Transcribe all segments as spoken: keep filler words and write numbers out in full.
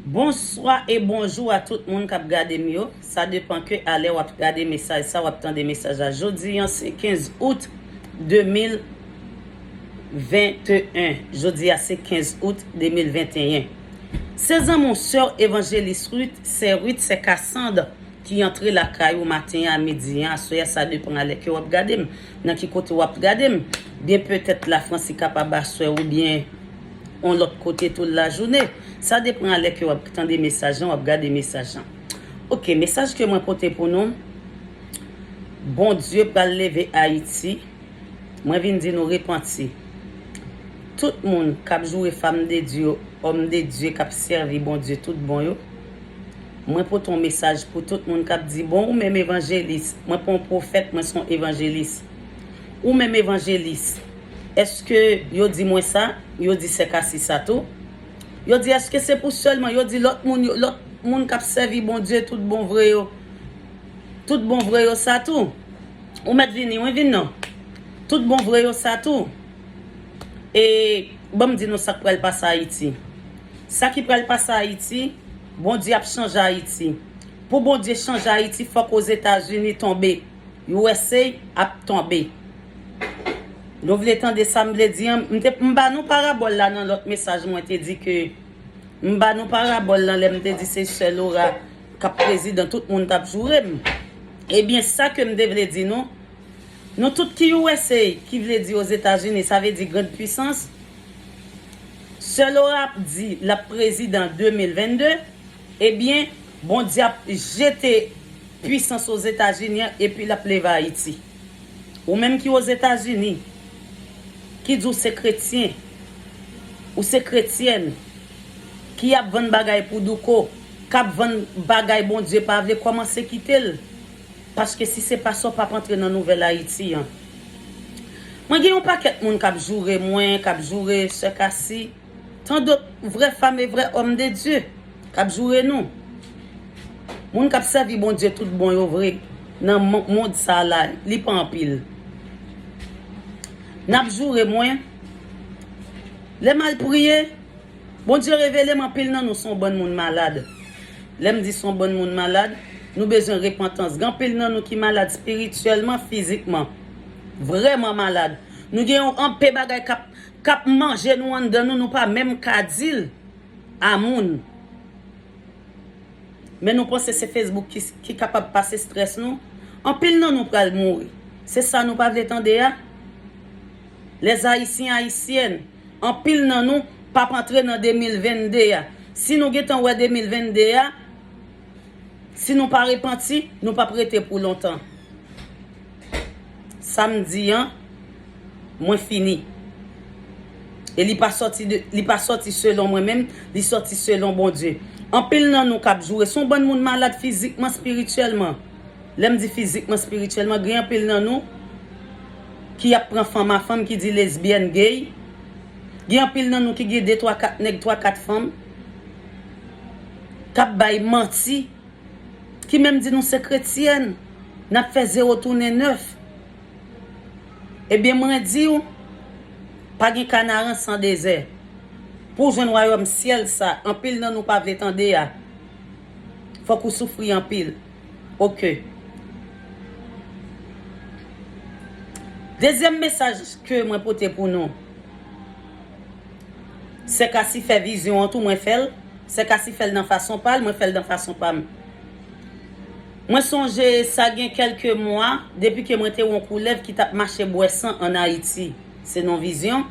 Bonswa e bonjou a tout moun k ap gade m yo. Sa depan ke alè w ap gade mesaj sa, w ap tande mesaj la. Jodi an se kenz out de mil venteyen. Jodi a se kenz out de mil venteyen. Se zanmi w, sè w, Evanjelis Ruth, sè Ruth, sè Cassandre, ki antre lakay ou maten an, a midi an, aswè a, sa depan a lè ke w ap gade m, nan ki kote w ap gade m. Byen petèt Lafrans, li kapab aswè oubyen yon lòt kote tou lajounen. Sa depan a lè ke w ap tande mesaj lan, w ap gade mesaj lan. Oke, mesaj ke mwen pote pou nou, Bondye pral leve Ayiti. Mwen vin di nou repanti. Tout moun k ap joure fanm de Dye, òm de Dye k ap sèvi Bondye tout bon yo, mwen pote yon mesaj pou tout moun k ap di, bon, ou menm evanjelis, mwen pa yon pwofèt, mwen se yon evanjelis. Ou menm evanjelis, èske yo di mwen sa? Yo di sè Kasi sa tou? Yo di, èske se pou sèlman, yo di lòt moun yo, lòt moun k ap sèvi Bondye tout bon vre yo, tout bon vre yo sa tou? Ou mèt vini, wi, vin non. Tout bon vre yo sa tou. E ban m di nou sa k pral pase Ayiti. Sa ki pral pase Ayiti, Bondye ap chanje Ayiti. Pou Bondye chanje Ayiti, fòk Ozetazini tonbe. U S A ap tonbe. Nou vle tande sa m vle di an? M te, m ba nou parabòl la nan lòt mesaj, mwen te di ke m ba nou parabòl lan lè m te di se sè Laura k ap prezidan, tout moun t ap joure m. Ebyen, sa ke m te vle di nou, nou tout ki U S A, ki vle di Ozetazini, sa vle di grand puissance, sè Laura ap di l ap prezidan de mil vennde, ebyen, Bondye ap jete pwisans Ozetazini an epi l ap leve Ayiti. Ou menm ki Ozetazini, ki di w se kretyen, ou se kretyèn, ki ap vann bagay pou douko, k ap vann bagay Bondye pa vle, kòmanse kite l. Paske si se pa sa, w p ap antre nan nouvèl Ayiti an. Mwen gen yon pakèt moun k ap joure mwen, k ap joure sè Kasi, tant d'autres vrè fanm e vrè òm de Dye k ap joure nou. Moun k ap sèvi Bondye tout bon yo vre nan mon-, mond sa a la, li pa anpil. N ap joure mwen. Lè m al priye, Bondye revele m anpil nan nou se yon bann moun malad. Lè m di se yon bann moun malad, nou bezwen repantans. Gen anpil nan nou ki malad espirityèlman, fizikman. Vrèman malad. Nou gen yon anpe bagay k ap k ap manje nou anndan nou, nou pa menm ka di l a moun. Men nou panse se Facebook ki, ki kapab pase estrès nou? Anpil nan nou pral mouri. Se sa nou pa vle tande a? Les Haïtiens, Haïtiennes, anpil nan nou p ap antre nan de mil vennde a. Si nou gentan wè de mil vennde a, si nou pa repanti, nou p ap rete pou lontan. Sa m di an, mwen fini. E li pa sòti de, li pa sòti selon mwen menm, li sòti selon Bondye. Anpil nan nou k ap joure, se yon bann moun malad fizikman, espirityèlman. Lè m di fizikman, espirityèlman, gen anpil nan nou ki ap pran fanm a fanm, ki di lesbyèn, gay. Gen anpil nan nou ki gen de, twa, kat nèg, twa, kat fanm, k ap bay manti, ki menm di nou se kretyèn, n ap fè zewo tounen nèf. Ebyen, mwen di w, pa gen Kanaran san dezè. Pou w jwenn wayòm syèl sa, anpil nan nou pa vle tande a, fòk ou soufri anpil. Oke. Dezyèm mesaj ke mwen pote pou nou, sè Kasi fè vizyon an tou, mwen fè l. Sè Kasi fè l nan fason pa l, mwen fè l nan fason pa m. Mwen sonje sa gen kèlke mwa, depi ke mwen te wè yon koulèv ki t ap mache bwè san ann Ayiti. Se nan vizyon.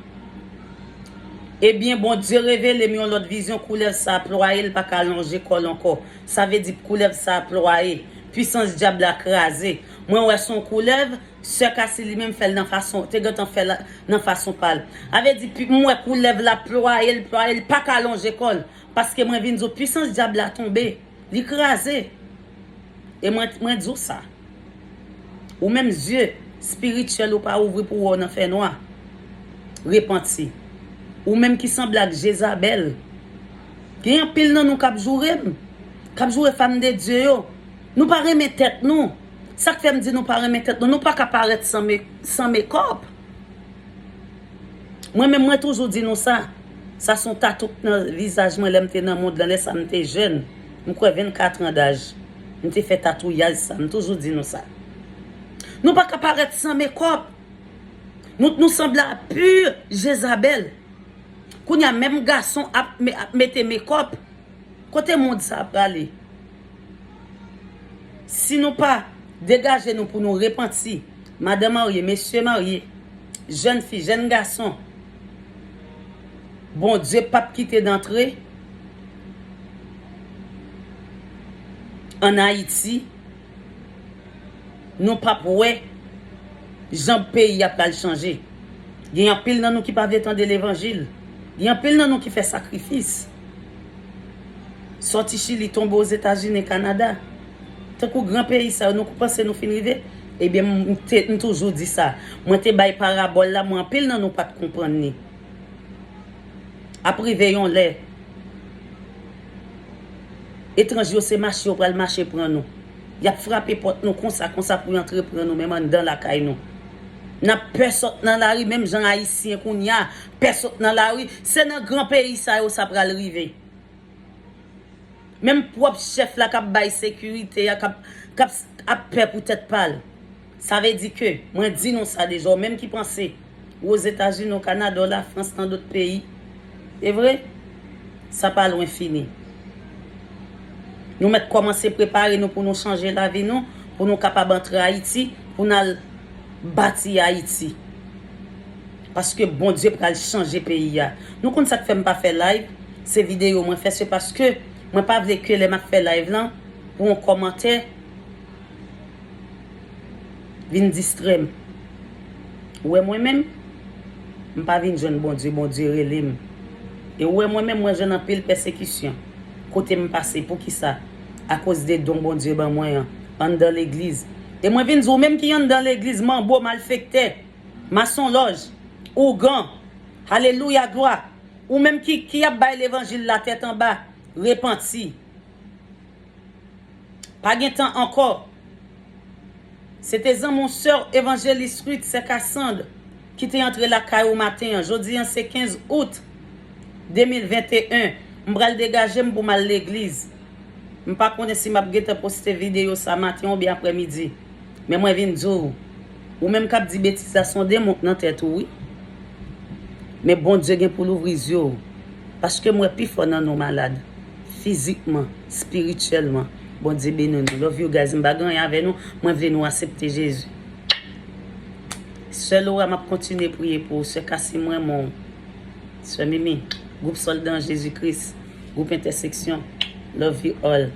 Ebyen, Bondye revele m yon lòt vizyon, koulèv sa a plwaye, l pa ka lonje kò l ankò. Sa vle di koulèv sa a plwaye. Pwisans dyab la kraze. Mwen wè se yon koulèv, sè Kasi li menm fè l nan fason, te gentan fè l nan fason pa l. A vle di, pi, m wè koulèv la plwaye l, plwaye l, pa ka lonje kò l. Paske mwen vin di w, pwisans dyab la tonbe, li kraze. E mwen, mwen di w sa. Ou menm zye espirityèl ou pa ouvri pou wè w nan fènwa. Repanti. Ou menm ki sanble ak Jezabèl. Gen anpil nan nou k ap joure m, k ap joure fanm de Dye yo. Nou pa renmen tèt nou. Sa k fè m di nou pa renmen tèt nou, nou pa ka parèt san me-, san mekòp. Mwen menm, mwen toujou di nou sa. Sa se yon tatou k nan vizaj mwen lè m te nan mond lan, lè sa m te jèn. M kwè vennkat an daj. M te fè tatouyaj sa, m toujou di nou sa. Nou pa ka parèt san mekòp. Nou, nou sanble a pi Jezabèl. Kounye a, menm gason ap, me- ap mete mekòp. Kote mond sa a prale? Si nou pa degaje nou pou nou repanti, madan marye, mesye marye, jèn fi, jèn gason, Bondye p ap kite n antre ann Ayiti. Nou p ap wè jan peyi a pral chanje. Gen anpil nan nou ki pa vle tande levanjil. Gen anpil nan nou ki fè sakrifis. Sòti Chili, tonbe Ozetazini, Kanada. Tankou gran peyi sa yo, nou panse nou fin rive? Ebyen, m, m te, m toujou di sa. Mwen te bay parabòl la, men anpil nan nou pa t konprann li. Ap rive yon lè, etranje yo se mache yo pral mache pran nou. Y ap frape pòt nou konsa, konsa pou y antre pran nou, menm anndan lakay nou. N ap pè sot nan lari, menm jan Ayisyen kounye a pè sot nan lari. Se nan gran peyi sa yo sa pral rive. Menm pwòp chèf la k ap bay sekirite a, k ap, k ap, ap pè pou tèt pa l. Sa vle di ke, mwen di nou sa deja, ou menm ki panse, ou Ozetazini, o Kanada, o Lafrans, nan dòt peyi, e vre, sa pa lwen fini. Nou mèt kòmanse prepare nou pou nou chanje lavi nou, pou nou kapab antre Ayiti, pou n al bati Ayiti. Paske Bondye pral chanje peyi a. Nou konn sa k fè m pa fè live? Se videyo mwen fè, se paske mwen pa vle ke lè m ap fè live lan, pou yon kòmantè vin distrè m. Ou wè mwen menm, m pa vin jwenn Bondye, Bondye rele m. E ou wè mwen menm, mwen jwenn anpil pèsekisyon. Kote m pase, poukisa? Akoz de don Bondye ban mwen an, anndan legliz. E mwen vin di w menm ki anndan legliz, manbo, malfektè, masonlòj, ougan, alelouya, glwa. Ou menm ki, ki ap bay levanjil la tèt anba, repanti. Pa gen tan ankò. Se te zanmi w, sè w, Evanjelis Ruth, sè Cassandre, ki te antre lakay ou maten an. Jodi an se kenz out de mil venteyen. M pral degaje m pou m al legliz. M pa konnen si m ap gentan poste videyo sa maten oubyen aprèmidi. Men mwen vin di w, ou menm k ap di betiz la, se yon demon k nan tèt ou, wi. Men Bondye gen pou l ouvri zye w. Paske m wè pifò nan nou malad. Fizikman, espirityèlman. Bondye beni nou. Love you guys. M pa gen anyen avè nou. Mwen vle nou aksepte Jezi. Sè Laura, m ap kontinye priye pou ou. Sè Cassie, m renmen w. Sè Mimi, gwoup Sòlda an Jezi Kris, gwoup Entèseksyon. Love you all.